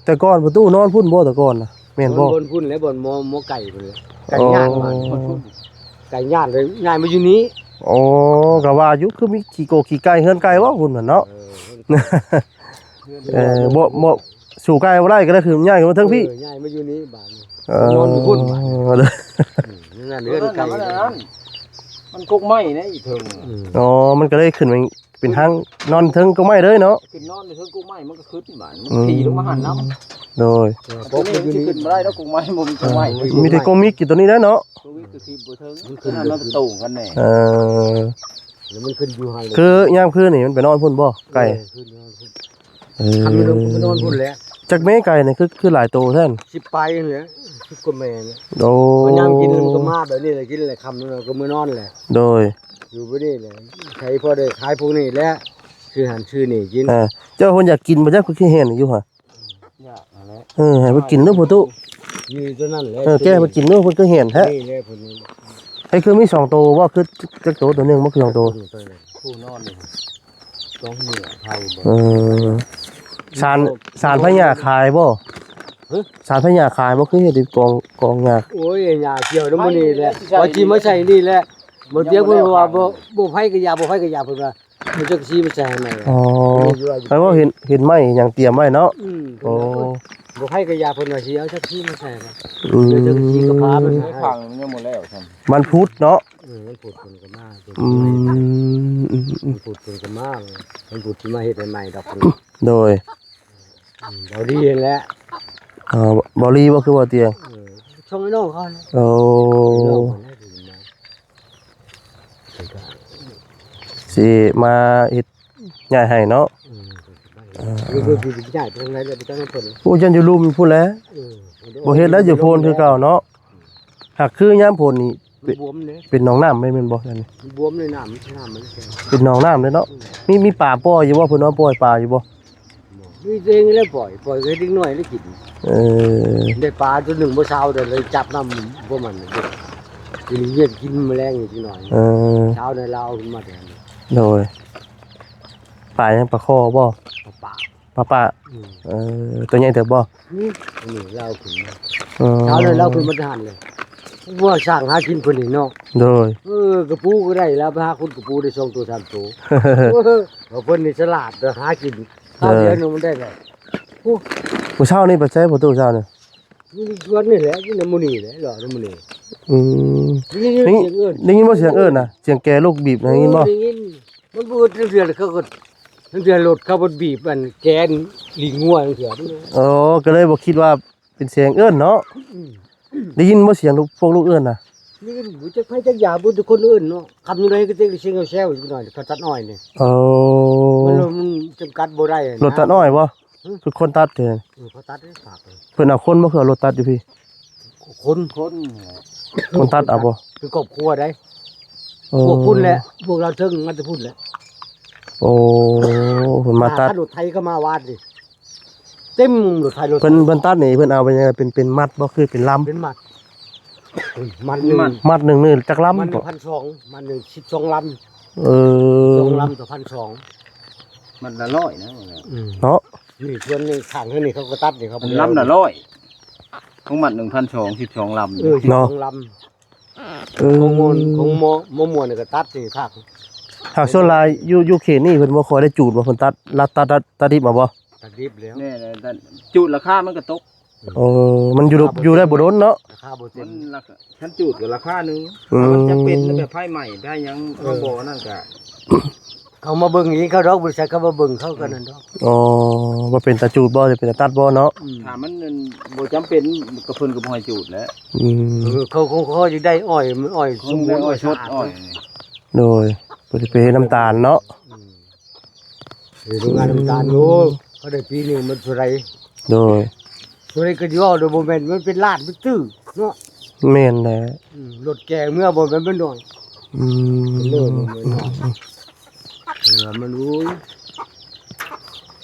ແຕ່ກ່ອນປະຕູນອນພຸ້ນບໍ່ ແຕ່ກ່ອນນະ ແມ່ນບໍ່? ນອນພຸ້ນແຫຼະ ບ່ອນໝໍ ໝໍໄກ່ພຸ້ນແຫຼະ. ໄກ່ຍາດ ອໍ ບ້ານພຸ້ນ ໄກ່ຍາດເລີຍ ຍ້າຍມາຢູ່ນີ້. ອໍ ກໍວ່າຢູ່ ຄືມີຂີ້ກົກຂີ້ໄກ່ ເຮືອນໄກ່ບໍ່ພຸ້ນນະເນາະ. ເອີ ເອີ ບໍ່ ບໍ່ ສູ້ໄກ່ບໍ່ໄດ້ ກໍເລີຍຂຶ້ນ ຍ້າຍຂຶ້ນມາເທິງພີ້. ເອີ ຍ້າຍມາຢູ່ນີ້ບາດນີ້. ເອີ ນອນຢູ່ພຸ້ນບາດນີ້. ອືມ ນັ້ນເຮືອນໄກ່ ມັນກົກໄມ້ນະ ອີເທິງ. ອືມ ອໍ ມັນກໍເລີຍຂຶ້ນໄປ ເປັນທາງນອນເທິງກົກໄມ້ເລີຍເນາະ. ຂຶ້ນນອນເທິງກົກໄມ້ ມັນກໍຂຶ້ນບາດ ມັນ ອືມ ຂີ່ລົງມາຫັນນຳ. ໂດຍ ເອີ ຕົວນີ້ມັນຊິຂຶ້ນບໍ່ໄດ້ດອກ ກົກໄມ້ບໍ່ມີກົກໄມ້. ເອີ ມີແຕ່ກົກມິກຢູ່ຕົວນີ້ແຫຼະເນາະ. ກົກມິກກໍຂຶ້ນບໍ່ເທິງ ມັນຂຶ້ນ ມັນ ມັນໂຕ່ງກັນແດ່. ເອີ ແລ້ວມັນຂຶ້ນຢູ່ຫັ້ນເລີຍ. ຄືຍາມຄືນນີ້ມັນໄປນອນພຸ້ນບໍ່ ໄກ່? ເອີ ຂຶ້ນນອນພຸ້ນ. ເອີ ຄັນມັນໄປນອນພຸ້ນແຫຼະ. ຈັກແມ່ໄກ່ນີ້ ຄື ຄືຫຼາຍໂຕແທ້? ສິບປາຍນີ້ແຫຼະ ສິບກວ່າແມ່ນີ້. ໂອ້ ຍາມກິນມັນກໍມາແບບນີ້ແຫຼະ ກິນແລ້ວຄ່ຳແລ້ວກໍເມືອນອນແຫຼະ. ໂດຍ ຢູ່ບໍ່ນີ້ແຫຼະ ໃຊ້ພໍໄດ້ຂາຍພວກນີ້ແຫຼະ ຊື້ຫັ້ນຊື້ນີ້ກິນ. ອ່າ ເຈົ້າເພິ່ນຢາກກິນບໍ່ຈັກ ເພິ່ນຄືແຫ່ນຢູ່ຫະ? ຢາກຫັ້ນແຫຼະ. ເອີ ໃຫ້ເພິ່ນກິນເດີ້ພໍ່ຕູ້. ມີຕົວນັ້ນແຫຼະ. ເອີ ແກະໃຫ້ເພິ່ນກິນເດີ້ ເພິ່ນຄືແຫ່ນແທ້. ນີ້ແຫຼະເພິ່ນ. ໃຫ້ຄືມີສອງໂຕບໍ່? ຄືຈັກໂຕ? ຕົວໜຶ່ງບໍ່ ຄືສອງໂຕ? ຜູ້ນອນນີ້ ກອງເຫື່ອເຜົາບໍ່? ເອີ ສານ ສານພະຫຍ້າຂາຍບໍ່? ຮະ? ສານພະຫຍ້າຂາຍບໍ່? ຄືເຮັດເປັນກອງ ກອງຫຍ້າ. ໂອ້ຍ ຫຍ້າກ່ຽວນຳມື້ນີ້ແຫຼະ ວ່າຊິມາໃສ່ນີ້ແຫຼະ. ບໍ່ຕຽງເພິ່ນວ່າ ບໍ່ ບໍ່ໄຜກໍຢ່າ ບໍ່ໄຜກໍຢ່າ ເພິ່ນວ່າ ມັນຈັກຊິມາໃສ່ໃຫ້ໃໝ່. ອໍ ແປວ່າເຫັນ ເຫັນໄມ້ຫຍັງຕຽມໄວ້ເນາະ. ອືມ ໂອ້ ບໍ່ໃຜກໍຢ່າ ເພິ່ນວ່າຊິເອົາຈັກຊິມາໃສ່. ອືມ ຈັກຊິກໍພາມັນໃສ່ ມັນພຸດເນາະ. ເອີ ມັນພຸດເພິ່ນກໍມາ. ອືມ ມັນພຸດເພິ່ນກໍມາ ມັນພຸດຊິມາເຮັດໃຫ້ໃໝ່ດອກ. ໂດຍ ອືມ ເບົາດີຫັ້ນແຫຼະ. ເອີ ເບົາລີບໍ່ ຄືເບົາຕຽງ? ເອີ ຊ່ອງນ້ອງເຂົາ. ໂອ້ ຊິມາເຮັດ ຍ້າຍໃຫ້ເນາະ. ເອີ ເອີ ເພິ່ນຊິຍ້າຍໄປທາງໃດແລ້ວ ໄປຈັກນຳເພິ່ນ. ໂອ້ ຢ້ານຢູ່ລຸ່ມພຸ້ນແຫຼະ. ເອີ ບໍ່ເຮັດແລ້ວ ຢູ່ໂພນຄືເກົ່າເນາະ. ຫາກຄືຍາມຝົນນີ້ ມັນບວມເດ້ ເປັນໜອງນ້ຳແມ່ນບໍ່? ອັນນີ້ມັນບວມເລີຍ ນ້ຳ ນ້ຳມັນເປັນໜອງນ້ຳເລີຍເນາະ. ອືມ ມີ ມີປາປ່ອຍຢູ່ບໍ່? ເພິ່ນວ່າປ່ອຍປາຢູ່ບໍ່? ບໍ່ ມີແຕ່ເອງແຫຼະປ່ອຍ ປ່ອຍໃຫ້ເດັກນ້ອຍໄດ້ກິນ. ເອີ ໄດ້ປາຕົວໜຶ່ງມື້ເຊົ້າ ໄດ້ຈັບນຳພວກມັນ ກິນ ວຽນກິນແມະແລງນີ້ຈັກໜ້ອຍ. ເອີ ເຊົ້າໃນລາວຂຶ້ນມາແທນ. ໂດຍ ປາຫຍັງ? ປາຄໍ່ບໍ່? ປາປາກ. ປາປາ. ອືມ ເອີ ຕົວໃຫຍ່ເຕີບບໍ່? ນີ້ ນີ້ລາວຂຶ້ນມາ. ເອີ ເຊົ້າແລ້ວລາວຂຶ້ນມາທະຫານເລີຍ ວ່າຊ່າງຫາກິນເພິ່ນນີ້ເນາະ. ໂດຍ ເອີ ກະປູກໍໄດ້ ລາວໄປຫາຂຸດກະປູໄດ້ສອງໂຕສາມໂຕ. ເອີ ວ່າເພິ່ນນີ້ສະຫຼາດ ໄປຫາກິນ ເອີ ຄາວດຽວໜຶ່ງມັນໄດ້ແລ້ວ. ໂອ້ ມື້ເຊົ້ານີ້ໄປໃສພໍ່ຕູ້ເຊົ້ານີ້? ຢູ່ໃນສວນນີ້ແຫຼະ ຢູ່ໃນໝູ່ນີ້ແຫຼະ ເລາະໃນໝູ່ນີ້. ອືມ ໄດ້ຍິນ ໄດ້ຍິນບໍ່ສຽງເອີ້ນນະ? ສຽງແກລູກບີບນະ ໄດ້ຍິນບໍ່? ເອີ ໄດ້ຍິນ. ມັນບໍ່ອຶດເທື່ອ ເຂົາກໍ ເທື່ອລົດເຂົາບໍ່ບີບອັນແກນລີງງົວເທື່ອ. ໂອ້ ກໍເລີຍບໍ່ຄິດວ່າເປັນສຽງເອີ້ນເນາະ. ອືມ ໄດ້ຍິນບໍ່ສຽງລູກ ພວກລູກເອີ້ນນະ? ໄດ້ຍິນ ບໍ່ຈັກໃຜຈັກຢາ ບໍ່ທຸກຄົນເອີ້ນເນາະ. ຄ່ຳຢູ່ໃດກໍເຕັກໄດ້ສຽງແຊວໆ ຈັກໜ້ອຍ ເຂົາຕັດອ້ອຍນີ້. ໂອ້ ມັນ ມັນຈຳກັດບໍ່ໄດ້ນະ ລົດຕັດອ້ອຍບໍ່? ຮຶ? ຄືຄົນຕັດເດ້. ເອີ ເຂົາຕັດໃຫ້ຝາກ ເພິ່ນເອົາຄົນບໍ່ ຄືເອົາລົດຕັດຢູ່ພີ້? ຄົນ ຄົນ ຄົນຕັດເອົາບໍ່? ຄືຄອບຄົວໃດ. ໂອ້ ພວກພຸ້ນແຫຼະ ພວກລາວເທິງມາແຕ່ພຸ້ນແຫຼະ. ໂອ້ ເພິ່ນມາຕັດ ລົດໄຖກໍມາວາດນີ້ ເຕັມລົດໄຖລົດ ເພິ່ນ ເພິ່ນຕັດນີ້ ເພິ່ນເອົາໄປເປັນ ເປັນມັດບໍ່ ຄືເປັນລຳ? ເປັນມັດ ມັດໜຶ່ງ ມັດໜຶ່ງນີ້ຈັກລຳ? ມັດໜຶ່ງພັນສອງ ມັດໜຶ່ງສິບສອງລຳ. ເອີ ສອງລຳຕໍ່ພັນສອງ ມັດລະຮ້ອຍນະ. ອືມ ເນາະ. ນີ້ສ່ວນນີ້ຂ້າງເຮືອນນີ້ເຂົາກໍຕັດນີ້ ເຂົາ ມັນລຳລະຮ້ອຍ ຂອງມັດໜຶ່ງພັນສອງ ສິບສອງລຳ. ເອີ ເນາະ ສິບສອງລຳ. ເອີ ຂອງມ່ວນ ຂອງໝໍ ໝໍມ່ວນນີ້ກໍຕັດນີ້ຄັກ. ຫາກສ່ວນຫຼາຍຢູ່ ຢູ່ເຂດນີ້ເພິ່ນບໍ່ຄ່ອຍໄດ້ຈູດບໍ່? ເພິ່ນຕັດ ລັດຕັດ ຕັດ ຕັດດິບເອົາບໍ່? ຕັດດິບແລ້ວ ແມ່ນແຫຼະ ຈູດລາຄາມັນກໍຕົກ. ໂອ້ ມັນຢູ່ ຢູ່ໄດ້ບໍ່ດົນເນາະ ລາຄາບໍ່ເຕັມ. ມັນລາຄາ ຄັນຈູດກໍລາຄາໜຶ່ງ. ອືມ ມັນຈຳເປັນແບບໄຟໄໝ້ໄຟຫຍັງ ເອີ ເຮົາບໍ່ນັ້ນກໍ ເຂົາມາເບິ່ງເອງເຂົາດອກ ບໍລິສັດເຂົາມາເບິ່ງເຂົາກໍນັ້ນດອກ. ອໍ ບໍ່ເປັນຕາຈູດບໍ່ ຫຼືເປັນຕາຕັດບໍ່ເນາະ? ອືມ ຖ້າມັນ ອັນ ບໍ່ຈຳເປັນກໍເພິ່ນກໍບໍ່ໃຫ້ຈູດແຫຼະ. ອືມ ເອີ ເຂົາຄົງຂໍຢາກໄດ້ອ້ອຍ ມັນອ້ອຍສົມບູນ ອ້ອຍສະອາດ. ໂດຍ ເພິ່ນຊິໄປເຮັດນ້ຳຕານເນາະ. ອືມ ເຮັດໂຮງງານນ້ຳຕານ ໂອ້ ເຂົາໄດ້ປີໜຶ່ງມັນເທົ່າໃດ? ໂດຍ ໂຕນີ້ກໍຊິເວົ້າໂດຍບໍ່ແມ່ນ ມັນເປັນລ້ານມັນຕື້ເນາະ. ແມ່ນແຫຼະ. ອືມ ລົດແກ່ເມືອບໍ່ແມ່ນມັນໜ້ອຍ. ອືມ ເລີຍບໍ່ແມ່ນໜ້ອຍ. ເອີ ມັນ ໂອ້ຍ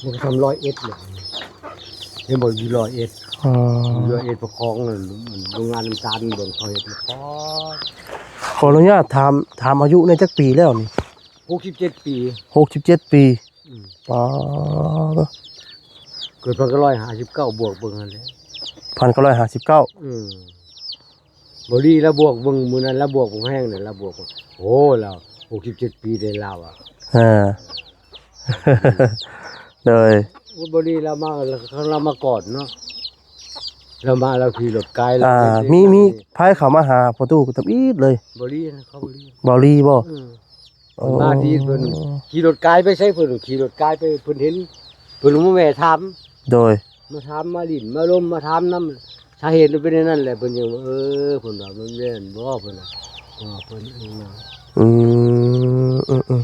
ມັນກໍສ່ຳຮ້ອຍເອັດແຫຼະ ເຫັນບໍ່ ຢູ່ຮ້ອຍເອັດ. ອໍ ຢູ່ຮ້ອຍເອັດປະຄອງ ໂຮງງານນ້ຳຕານເບິ່ງເຂົາເຮັດນະ. ຂໍອະນຸຍາດຖາມ ຖາມອາຍຸແດ່ ຈັກປີແລ້ວນີ້? ຫົກສິບເຈັດປີ. ຫົກສິບເຈັດປີ. ອືມ ປາດ ເກີດພັນເກົ້າຮ້ອຍຫ້າສິບເກົ້າ ບວກເບິ່ງຫັ້ນແຫຼະ ພັນເກົ້າຮ້ອຍຫ້າສິບເກົ້າ. ອືມ ບໍ່ດີລາວບວກເບິ່ງ ມື້ນັ້ນລາວບວກເບິ່ງແຮງເດ້ ລາວບວກ ໂອ້ ລາວຫົກສິບເຈັດປີເດ້ລາວອະ. ເອີ ໂດຍ ໂອ້ ບໍ່ດີລາວມາ ລາວມາກ່ອນເນາະ ລາວມາ ລາວຂີ່ລົດກາຍ ລາວ ອ່າ ມີ ມີໃຜເຂົ້າມາຫາພໍ່ຕູ້ກໍທຳອິດເລີຍ? ບໍ່ດີນະ ເຂົາບໍ່ດີ ບໍ່ດີບໍ່? ອືມ ເພິ່ນມາທີ່ເພິ່ນ ອໍ ຂີ່ລົດກາຍໄປໃສ ເພິ່ນຂີ່ລົດກາຍໄປ ເພິ່ນເຫັນ ເພິ່ນມາແວ່ຖາມ. ໂດຍ ມາຖາມ ມາຫຼິ້ນ ມາລົມ ມາຖາມນຳ ສາເຫດມັນເປັນແນວນັ້ນແຫຼະ. ເພິ່ນຍັງວ່າ ເອີ ເພິ່ນວ່າມັນແມ່ນບໍ່ ເພິ່ນວ່າ ເອີ ເພິ່ນ ອືມ ອືມ ອືມ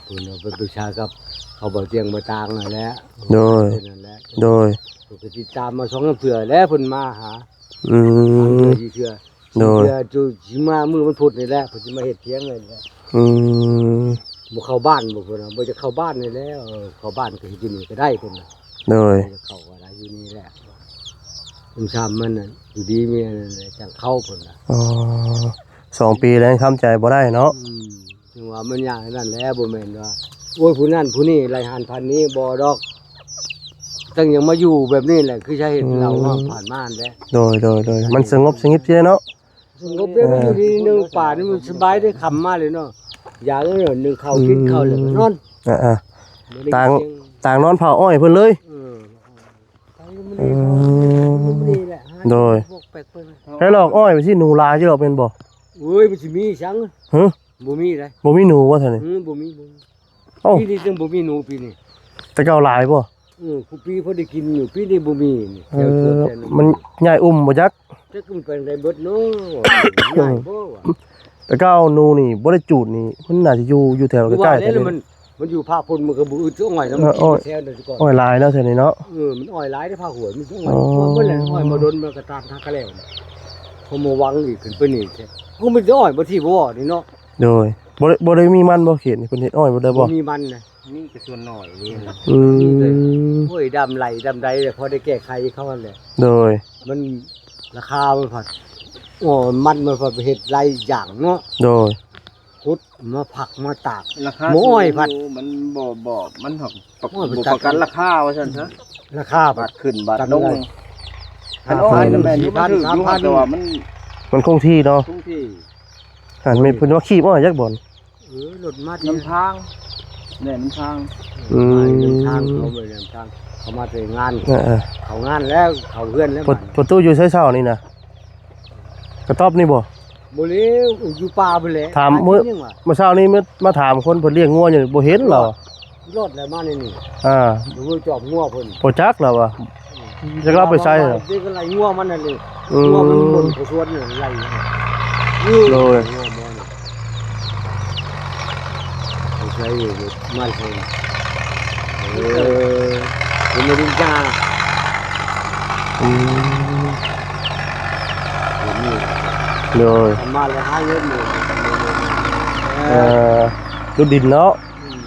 ເພິ່ນວ່າໄປປຶກສາກັບເຂົາ ເບົາຈຽງ ເບົາຕາງນັ້ນແຫຼະ. ໂດຍ ເພິ່ນນັ້ນແຫຼະ ໂດຍ ເພິ່ນກໍຕິດຕາມມາສອງສາມເທື່ອແລ້ວ ເພິ່ນມາຫາ. ອືມ ສາມເທື່ອ ສີ່ເທື່ອ ໂດຍ ຊິມາມື້ວັນພຸດນີ້ແຫຼະ ເພິ່ນຊິມາເຮັດຖຽງນີ້ແຫຼະ. ອືມ ບໍ່ເຂົ້າບ້ານບໍ່ ເພິ່ນວ່າບໍ່ຈະເຂົ້າບ້ານນີ້ແຫຼະ. ເອີ ເຂົ້າບ້ານກໍເຮັດຢູ່ນີ້ກໍໄດ້ ເພິ່ນວ່າ. ໂດຍ ເຂົ້າກໍໄດ້ຢູ່ນີ້ແຫຼະ ຄຸມຊ້ຳມັນນັ້ນ ຢູ່ດີມີອັນນັ້ນແຫຼະ ຈັ່ງເຂົ້າ ເພິ່ນວ່າ. ອໍ ສອງປີແລ້ວຍັງທຳໃຈບໍ່ໄດ້ເນາະ. ອືມ ຈັ່ງວ່າມັນຍາກອັນນັ້ນແຫຼະ ບໍ່ແມ່ນວ່າ ໂອ້ຍ ຜູ້ນັ້ນຜູ້ນີ້ໄລ່ຫັນພັນນີ້ ບໍ່ດອກ. ຈັ່ງຍັງມາຢູ່ແບບນີ້ແຫຼະ ຄືສາເຫດ ອືມ ເລົ່າມາຜ່ານມາຫັ້ນແຫຼະ. ໂດຍ ໂດຍ ໂດຍ ມັນສະຫງົບສະຫງິບເສຍເນາະ. ສະຫງົບເດ້ ເອີ ມັນຢູ່ດີໜຶ່ງປ່ານີ້ມັນສະບາຍເດ້ ຄ່ຳມາເລີຍເນາະ ຢາກໜຶ່ງເຂົ້າ ອືມ ກິນເຂົ້າແລ້ວກໍນອນ. ອ່າໆ ບໍ່ໄດ້ ຕ່າງ ເສັງ ຕ່າງນອນເຝົ້າອ້ອຍເພິ່ນເລີຍ. ເອີ ອືມ ໂດຍ ໃຫ້ລອກອ້ອຍໄປຊິ ໜູຫຼາຍຢູ່ດອກແມ່ນບໍ່? ໂອ້ຍ ມັນຊິມີສັງ ຮະ? ບໍ່ມີໃດ. ບໍ່ມີໜູວ່າຊັ້ນນີ້? ອືມ ບໍ່ມີ ບໍ່ມີ. ເອົ້າ ປີນີ້ຈັ່ງບໍ່ມີໜູປີນີ້. ແຕ່ເກົ່າຫຼາຍບໍ່? ເອີ ຄູ່ປີພໍໄດ້ກິນຢູ່ ປີນີ້ບໍ່ມີນີ້. ເອີ ແຖວສວນແຖວນັ້ນ ມັນຍ້າຍອຸ່ມບໍ່ຈັກ? ຈັກມັນໄປໃດເບິດເນາະ ຍ້າຍບໍ່ວະ? ແຕ່ເກົ່າໜູນີ້ບໍ່ໄດ້ຈູດນີ້ ມັນໜ້າຈະຢູ່ ຢູ່ແຖວໃກ້ໆ ແຖວນີ້. ມັນ ມັນຢູ່ພາກພຸ້ນ ມັນກໍບໍ່ອຶດ ອ້ອຍນຳ ເອີ ມັນກິນ ອ້ອຍ ແຖວນັ້ນກ່ອນ ອ້ອຍຫຼາຍເນາະ ແຖວນີ້ເນາະ. ເອີ ມັນອ້ອຍຫຼາຍເດ້ພາກຫ້ວຍ ມັນອ້ອຍ ອໍ ເບິດແລ້ວ ອ້ອຍມາດົນ ມັນກໍຕາມທາງກະແລ້ວ ເຂົາມາຫວັງອີກຂຶ້ນໄປນີ້ແທ້. ໂອ້ ມັນຈະອ້ອຍບໍ່ທີ່ບໍ່ນີ້ເນາະ. ໂດຍ ບໍ່ໄດ້ ບໍ່ໄດ້ມີມັນບໍ່ ເຂດນີ້ເພິ່ນເຮັດອ້ອຍບໍ່ໄດ້ບໍ່? ບໍ່ມີມັນນະ ມີແຕ່ສ່ວນໜ້ອຍເດ້. ອືມ ໂອ້ຍ ດຳໄຫຼດຳໃດແຫຼະ ພໍໄດ້ແກ້ໄຂເຂົາຫັ້ນແຫຼະ. ໂດຍ ມັນ ລາຄາມັນພັດ ໂອ້ ມັນ ມັນພັດເຮັດຫຼາຍຢ່າງເນາະ. ໂດຍ ຂຸດມາຜັກມາຕາກ ລາຄາ ໝໍອ້ອຍພັດ ມັນບໍ່ ບໍ່ ມັນຫາກ ໂອ້ຍ ບໍ່ປະກັນລາຄາວ່າຊັ້ນຊະ. ລາຄາບາດຂຶ້ນບາດລົງ ຄັນອ້ອຍນັ້ນແມ່ນຢູ່ ມັນຖືກຢູ່ ແຕ່ວ່າມັນ ມັນຄົງທີ່ເນາະ ຄົງທີ່. ຫັ້ນແມ່ນເພິ່ນວ່າຄີບອ້ອຍຈັກບ່ອນ. ເອີ ລົດມານຳທາງ ແລ່ນນຳທາງ. ອືມ ນຳທາງ ເຂົາໄປນຳທາງ ເຂົາມາແຕ່ງານ ເອີໆ ເຂົ້າງານແລ້ວ ເຂົ້າເຮືອນແລ້ວ. ປະຕູຢູ່ໃສເຊົ້ານີ້ນະ? ກະຕອບນີ້ບໍ່? ບໍ່ແລ້ວ ຢູ່ປ່າພຸ້ນແຫຼະ. ຖາມມື້ ຫາກິນຫຍັງວະ? ມື້ເຊົ້ານີ້ມາ ມາຖາມຄົນເພິ່ນລ້ຽງງົວຢູ່ ບໍ່ເຫັນລາວ. ລອດແລ້ວມາໃນນີ້ ອ່າ ບໍ່ຮູ້ຈອບງົວເພິ່ນ ບໍ່ຈັກລາວວ່າ. ອືມ ຈັກລາວໄປໃສລະ ເດັກກໍໄລ່ງົວມັນຫັ້ນເລີຍ. ອືມ ງົວມັນໝົນເຂົ້າສວນນີ້ໄລ່. ໂດຍ ງົວມັນໄປໃສມາໃສ. ເອີ ເປັນມະລິນຈາ. ອືມ ໂດຍ ມາແລ້ວຫາເງິນຢູ່. ເອີ ເອີ ຫຼຸດດິນເນາະ. ອືມ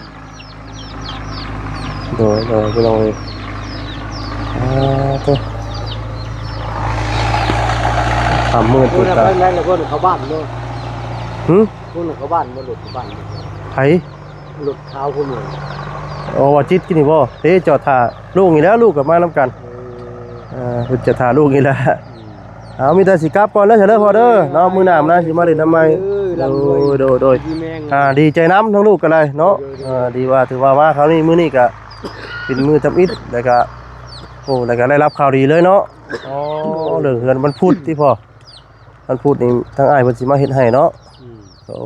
ໂດຍ ໂດຍ ພີ່ນ້ອງເອີຍ ອ່າ ໂຕ ຄຳມືດ ໂອ້ຍ ຕາ ໄປແມ່ນແລ້ວ ເພິ່ນເຂົ້າບ້ານເນາະ. ຫຶ? ເພິ່ນເຂົ້າບ້ານບໍ່ ລົດເຂົ້າບ້ານບໍ່? ໃຜ? ລົດຂາວຜູ້ເມືອງ. ອໍ ວ່າຈິດກິນນີ້ບໍ່? ເດ້ ຈອດຖ້າລູກນີ້ແຫຼະ ລູກກໍມານຳກັນ. ເອີ ເອີ ເພິ່ນຈະຖ້າລູກນີ້ແຫຼະ. ອືມ ເອົາ ມີແຕ່ຊິກັບກ່ອນເດີ ເດີພໍ່ເດີເນາະ. ມື້ໜ້າມາຊິມາຫຼິ້ນນຳໃໝ່. ໂດຍ ໂດຍ ໂດຍ ດີໃຈນຳທັງລູກກໍໄດ້ເນາະ. ເອີ ດີວ່າຖືວ່າມາຄາວນີ້ ມື້ນີ້ກໍເປັນມື້ທຳອິດ ແລ້ວກໍ ໂອ້ ແລ້ວກໍໄດ້ຮັບຂ່າວດີເລີຍເນາະ. ອໍ ເລື່ອງເຮືອນວັນພຸດຕິພໍ່? ວັນພຸດນີ້ທາງອ້າຍເພິ່ນຊິມາເຮັດໃຫ້ເນາະ. ອືມ ໂອ້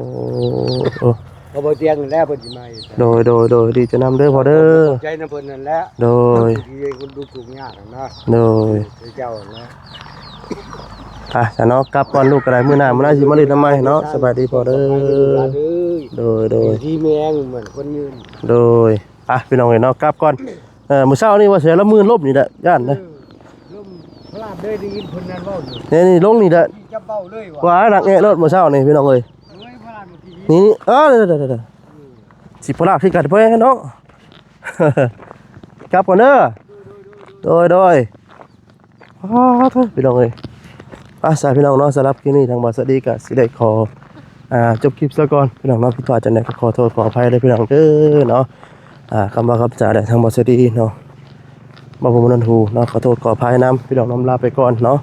ໂອ້ ກໍບໍ່ຕຽງນັ້ນແຫຼະເພິ່ນຊິມາເຮັດ ໂດຍ ໂດຍ ໂດຍ ດີໃຈນຳເດີພໍ່ເດີ ຂອບໃຈນຳເພິ່ນນັ້ນແຫຼະ ໂດຍ ທີ່ເພິ່ນທຸກຍາກນະ ໂດຍ ເຈົ້ານະ ອ່ະ ຊະເນາະ ກັບກ່ອນ ລູກກໍໄດ້ ມື້ໜ້າ ມື້ໜ້າຊິມາຫຼິ້ນນຳໃໝ່ເນາະ ສະບາຍດີພໍ່ເດີ ເດີ ໂດຍ ໂດຍ ດີແຮງເໝືອນຄົນຍືນ ໂດຍ ອ່ະ ພີ່ນ້ອງເອີຍເນາະ ກັບກ່ອນ ເອີ ມື້ເຊົ້ານີ້ວ່າເສຍລະມື່ນລົບນີ້ແຫຼະ ຢ້ານເດ້ ເອີ ລົມພະລາດເລີຍ ໄດ້ຍິນເພິ່ນນັ້ນເວົ້າຢູ່ ນີ້ ນີ້ລົງນີ້ແຫຼະ ຈັບເບົາເລີຍວ່າ ວ່າໜັກແອະໂລດມື້ເຊົ້ານີ້ ພີ່ນ້ອງເອີຍ ເອີຍ ພະລາດເມື່ອກີ້ນີ້ ນີ້ ນີ້ ເອີ ເດີໆ ອືມ ຊິພະລາດຄືກັນເພິ່ນເນາະ ກັບກ່ອນເດີ ໂດຍ ໂດຍ ອໍ ເດີ ພີ່ນ້ອງເອີຍ ໄປຊະພີ່ນ້ອງເນາະ ສຳລັບຄລິບນີ້ທາງບ່າວສາລີກໍຊິໄດ້ຂໍ ອ່າ ຈົບຄລິບຊະກ່ອນ ພີ່ນ້ອງເນາະ ຜິດພາດຈັ່ງໃດກໍຂໍໂທດຂໍອະໄພເດີພີ່ນ້ອງເດີເນາະ ອ່າ ຄຳວ່າຄຳຈາແດ່ທາງບ່າວສາລີເນາະ ບໍ່ ບໍ່ມ່ວນຫູເນາະ ຂໍໂທດຂໍອະໄພນຳ ພີ່ນ້ອງນຳລາໄປກ່ອນເນາະ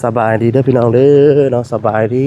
ສະບາຍດີເດີພີ່ນ້ອງເດີເນາະ ສະບາຍດີ.